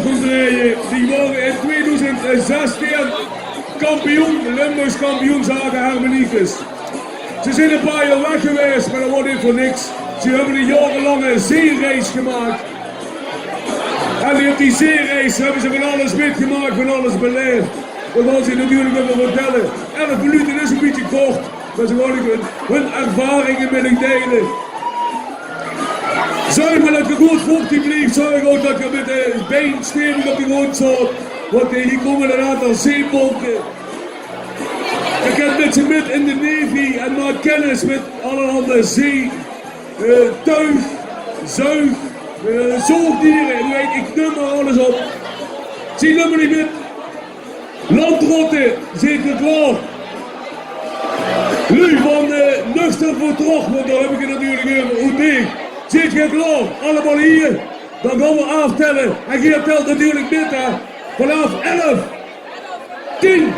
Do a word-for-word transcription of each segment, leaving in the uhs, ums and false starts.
Drieje, die waore in tweedoezend zestien kampioen, Limburgs kampioen zake hermeniekes. Ze zeen e paar jaor weg gewaes, mer dat waor neet veur niks. Ze höbbe 'n jaorelange zeereis gemaak. En op die zeereis höbbe ze van alles mitgemaak, van alles belaef. Dao gaon ze natuurlik euver vertèlle. Elf minute is e bietje kort, mer ze gaon hun, hun ervaringe mit uch deile. Zörg mer dat geer good vochtig blief. Zörg ouch dat geer mit de bein stevig op de grond staot. Want, eh, hie kómme 'n aantal zeebonke. Geer kint mit ze mit in de Navy en maak kennis mit allerhande zee, eh, tuig, zuig, eh, zoogdiere, en weit ich, neum mer alles op. Zie neum mer neet mit. Landrotte, zeet geer klaor? Luuj van, eh, nuchter vertrok, want dao höb ich 't natuurlik euver, oet Deeg. Zeet geer klaor? Allemaol hie. Dan gaon v'r aaftèlle. En geer tèlt natuurlik mit, hè. Vanaaf elf. Tien.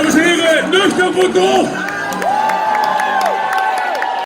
Dames en heren, nuchter voor goal!